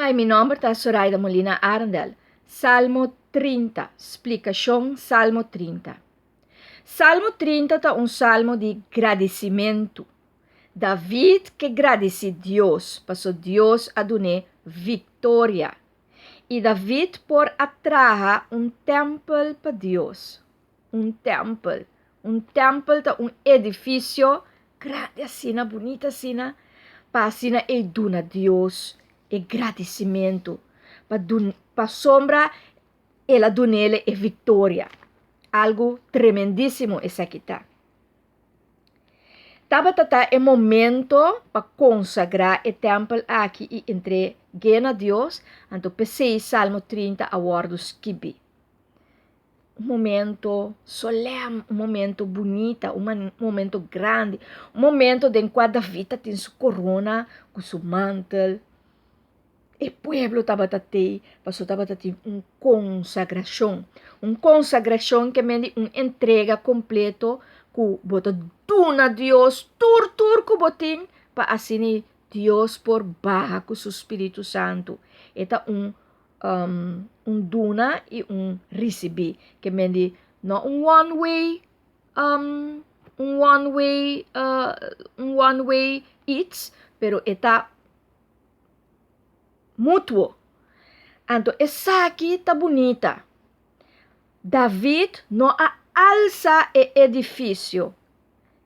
Bon bai, mi nòmber ta Soraida Molina Arendel. Salmo 30, splikashon Salmo 30. Salmo 30 ta un salmo di gradisimentu. David ke gradisí Dios paso Dios a dun'é viktoria. I David por a traha un tèmpel pa Dios. Un tèmpel. Un tèmpel ta un edifisio grandi asina, bunita asina, pa asina ei duna Dios e gradisimentu, pa dun pasobra el a dun'el e viktoria. Algu tremendísimo esaki ta. Tabata ta e momento pa konsagrá e tèmpel aki i entreg'é na Dios, anto p'esei Salmo 30 a wòrdu skibí. Un momento solèm, un momento bunita, un momento grandi, un momento den kua David ta tin su korona ku su mantel. E pueblo tabata tei pasobra tabata tin un konsagrashon. Un konsagrashon ke men di un entrega kompleto ku bo ta duna Dios tur tur ku bo tin pa asina Dios por baha ku su Spiritu Santu. E ta un un duna i un risibí. Ke men di no un one way un one way un one way its pero e ta mutuo. Anto esaki ta bunita. David no a alsa e edifisio.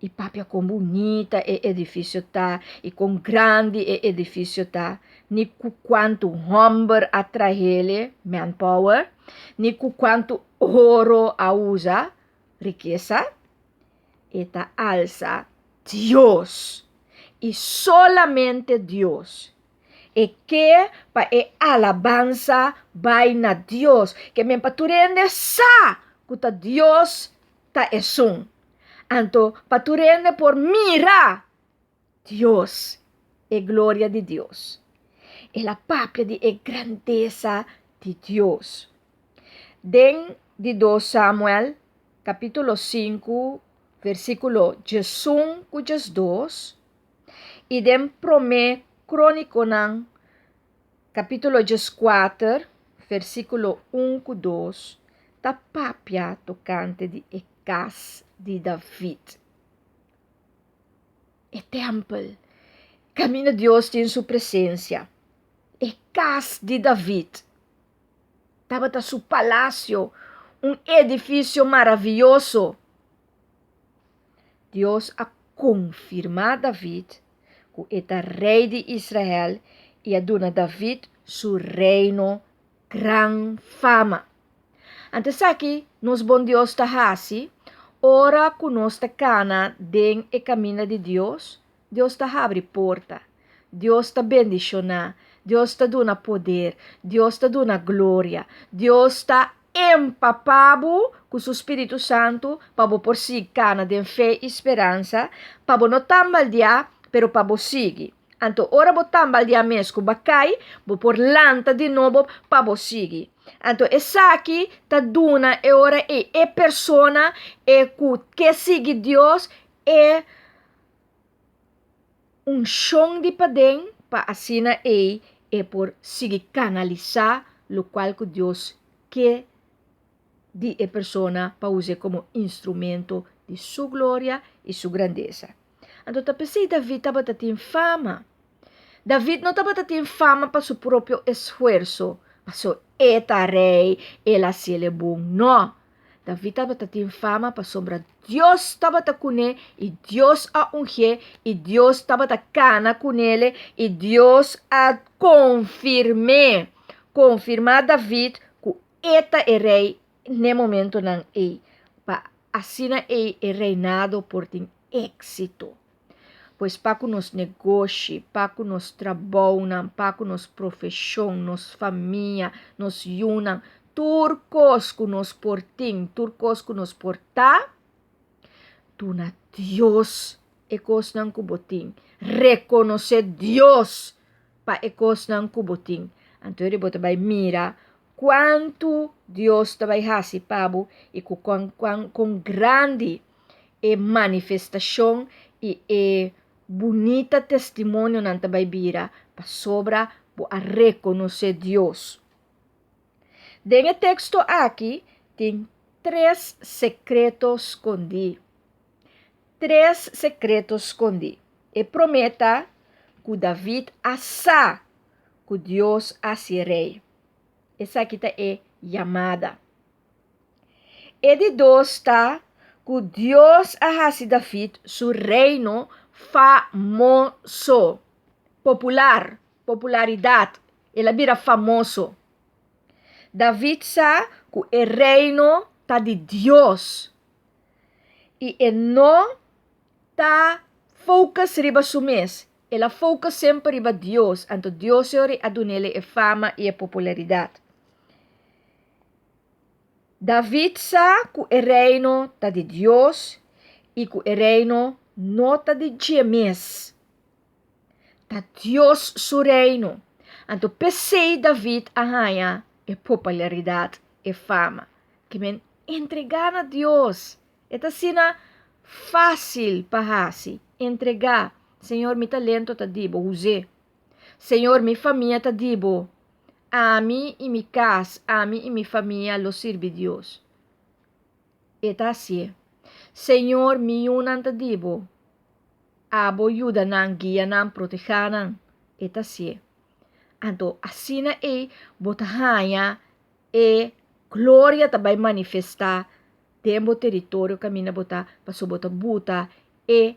I papia kon bunita e edifisio ta i kon grandi e edifisio ta, ni ku kuantu hòmber a trahele, manpower, ni ku kuantu oro a usa, rikesa. E ta alsa Dios i solamente Dios. E ke pa e alabansa bai na Dios. Ke men pa tur hende sa ku ta Dios ta esun. Anto pa tur hende por mira Dios, e gloria di Dios. El a papia di e grandesa di Dios. Den di dos Samuel kapítulo 5 versíkulo 11 ku 12 i den promé Krónikonan kapítulo 14 versíkulo 1 ku 2 ta papia tokante di e kas di David. E tèmpel kaminda Dios tin su presensia, e kas di David. Tabata su palasio, un edifisio maravioso. Dios a konfirmá David ku e ta rei di Israel i a duna David su reino gran fama. Anto esaki nos bon Dios ta hasi ora ku nos ta kana den e kaminda di Dios, Dios ta habri porta, Dios ta bendishoná, Dios ta duna poder, Dios ta duna gloria, Dios ta empapá bo ku su Spiritu Santu pa bo por sigui kana den fe i speransa, pa bo no tambaldiá, pero pa bo sigui. Anto ora bo tambaldiá mes ku bo a kai, bo por lanta di nobo pa bo sigui. Anto esaki ta duna e ora ei e persona e ku ke sigui Dios e unshon di paden pa asina ei e por sigui kanalisá lokual ku Dios ke di e persona pa us'é komo instrumento di su gloria i su grandesa. Anto ta p'esei David tabata tin fama. David no tabata tin fama pa su propio esfuerso, paso e ta rei, el a hasiel e bon. No! David tabata tin fama pasobra Dios tabata kuné i Dios a ungié i Dios tabata kana kunele i Dios a konfirm'é, konfirmá David ku e ta e rei n'e momentonan ei, pa asina ei e reinado por tin éksito. Pues pa ku nos negoshi, pa ku nos trabounan, pa ku nos profeshon, nos famia, nos yunan, tur kos ku nos por tin, tur kos ku nos por ta, duna Dios e kosnan ku bo tin. Rekonosé Dios pa e kosnan ku bo tin. Anto eri bo ta bai mira kuantu Dios ta bai hasi pa bo i ku kon kon grandi e manifestashon i e bunita testimonionan ta bai bira pasobra Bo a rekonosé Dios. Den e teksto aki tin tres sekreto skondí. Tres sekreto skondí. E promé ta ku David a sa ku Dios a hasié rei. Esaki ta e yamada. E di dos ta ku Dios a hasi David su reino famoso, popular, popularidat, el a bira famoso. David sa ku e reino ta di Dios i e no ta focus riba su mes, el a focus semper riba Dios, anto Dios e a dun'el e fama i e popularidat. David sa ku e Reino ta di Dios i ku e Reino no ta di dje mes. Ta Dios su Reino. Anto p'esei David a haña e popularidat, e fama. Ke men entregá na Dios. E ta asina fásil pa hasi. Entregá. Señor, mi talento ta di bo, us'é. Señor, mi famia ta di bo. Ami i mi kas, ami i mi famia lo sirbi Dios. E ta hasié. Señor, mi yunan ta di bo. Abo yuda nan, guia nan, protehá nan. E ta hasié. Anto asina ei bo ta haña e gloria ta bai manifestá den bo teritorio kaminda bo ta, pasobra bo ta buta e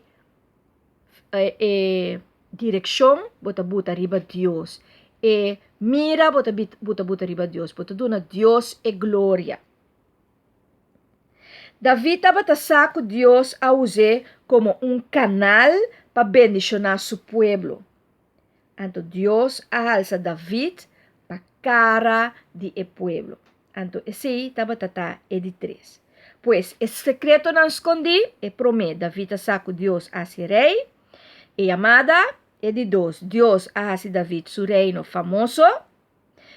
e direkshon bo ta buta riba Dios, e mira bo ta buta riba Dios, bo ta duna Dios e gloria. David tabata sa ku Dios a us'é komo un kanal pa bendishoná su pueblo. Anto Dios a halsa David pa kara di e pueblo. Anto esei tabata ta e di tres. Pues, e sekretonan skondí, e promé, David a sa ku Dios a hasi rei, e yamada, e di dos, Dios a hasi David su reino famoso.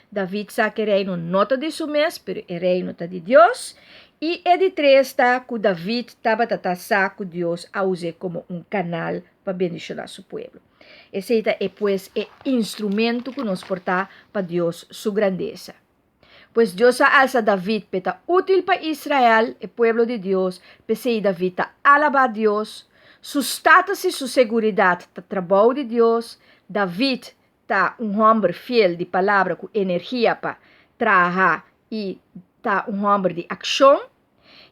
David sa ku e reino no ta di su mes, pero e reino ta di Dios. I e di tres ta ku David tabata ta sa ku Dios a us'é komo un kanal pa bendishoná su pueblo. Esei ta e pues e instrumento ku nos por ta pa Dios su grandesa. Pues Dios a alsa David p'e ta útil pa Israel, e pueblo di Dios, p'esei David ta alabá Dios. Su status i su seguridat ta trabou di Dios. David ta un hòmber fiel di palabra ku energia pa traha i ta un hòmber di akshon.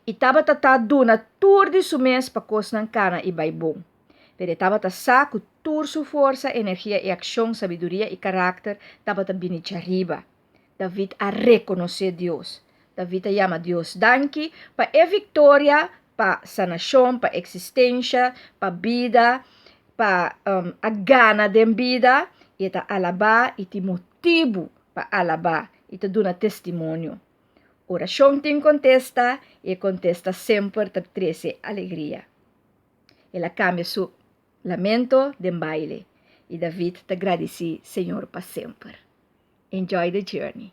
I tabata ta duna tur di su mes pa kosnan kana i bai bon. Pero e tabata sa ku tur su forsa, energia i akshon, sabiduria i karakter tabata bini djariba. David a rekonosé Dios. David a yama Dios danki pa e viktoria, pa sanashon, pa eksistensha, pa bida, pa a gana den bida, i e ta alabá i tin motibu pa alabá i ta duna testimonio. Orashon tin kontesta i e kontesta semper ta trese alegria. El a kambia su lamento den baile i David ta gradisí Señor pa semper. Enjoy the journey.